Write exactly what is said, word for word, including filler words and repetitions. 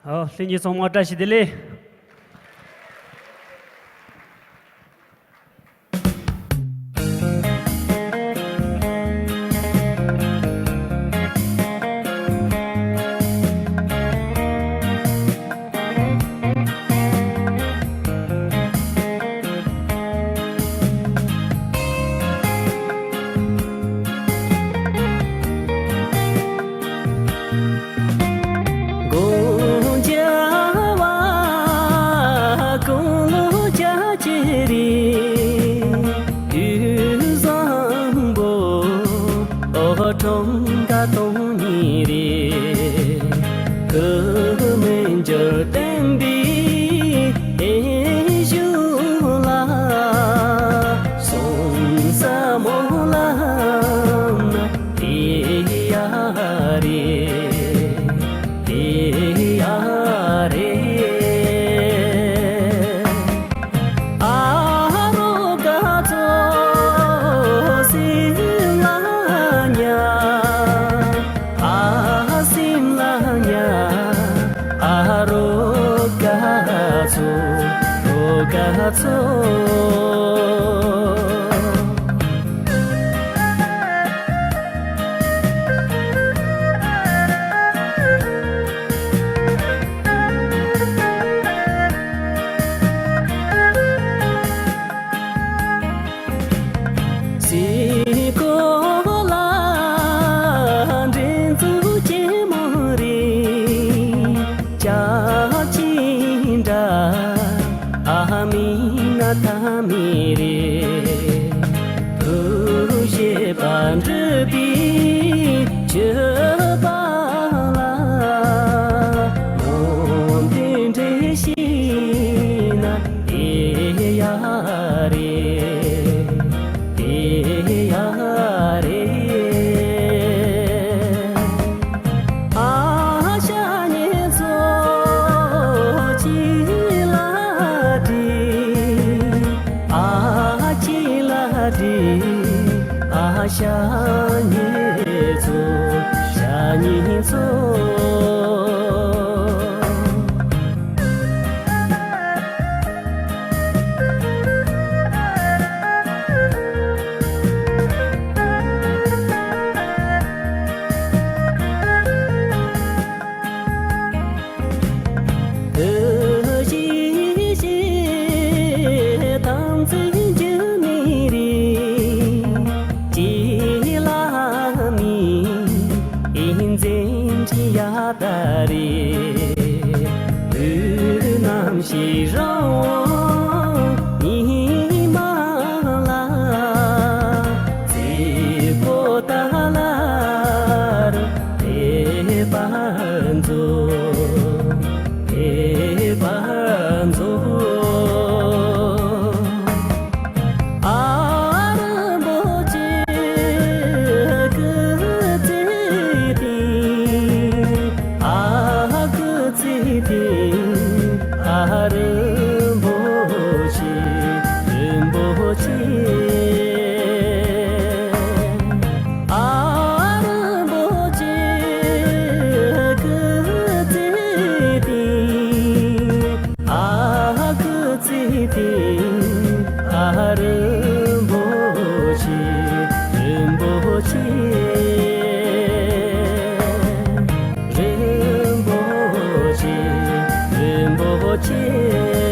ཨོ། ལྷན་རྒྱས་ཚང་མ་བཀྲ་ཤིས་བདེ་ལེགས། དགུང་བརྒྱ་བ་དགུང་ལོ་བརྒྱད་ཅུ་རེད། དུས་བཟང་པོ་ཨོ་གྲངས་ཀ་སྟོང་གཉིས་རེད། སྐུ་མི་འགྱུར་བསྟན་པའི་གཞུང་ལ། གསུང་ས་སྨོན་ལམ་དེ་ཡ་རེད། དེ་ཡ་རེད། ཨ་རོ་དགའ་ཚོ་སེམས་ལ་ཉར། ཨ་སེམས་ལ་ཉར། ཨ་རོ་དགའ་ཚོ། རོ་དགའ་ཚོ། སའི་གོ་ལ་འགྲན་ཚོགས་ཆེན་མོ་རེད། ཅག་ཅིང་འདྲ་ཨ་མི་ན་ཐ་མི་རེད། ཐུགས་བཞེད་པ་འགྲུབ་པའི་སྤྱོད་པ་ལ། ལོ་འདི་འདྲ་ཞིག་ན་དེ་ཡ་རེད། དེ་ཡ་རེད། ཨ་ཞ་ཉེ་ཚོ་ཅི་ལ་དྲི། ཨ་ཅི་ལ་དྲི། ཨ་ཞ་ཉེ་ཚོ། ཞ་ཉེ་ཚོ། ཨོ་ཞེ་ཞེ་དང་ཚིག་འཇུ་མི་རིག་ཅི་ལ་མི་ཨིན་འཛིན་གྱི་ཡ་ད་རེ། དུས་ནམ་ཞིག་རང་ཉི་མ་ལ་རྩེ་ཕོ་ཏ་ལ་རུ་དེ་བ་མཛོ། དེ་བ་མཛོ། ཨ་རིན་པོ་ཆེ་སྐུ་ཚེ་བརྟན། ཨ་སྐུ་ཚེ་བརྟན། ཨ་རིན་པོ་ཆེ། རིན་པོ་ཆེ། ཨ་རིན་པོ་ཆེ་སྐུ་ཚེ་བརྟན། ཨ་སྐུ་ཚེ་བརྟན། ཨ་རིན་པོ་ཆེ། རིན་པོ་ཆེ། རིན་པོ་ཆེ། རིན་པོ་ཆེ།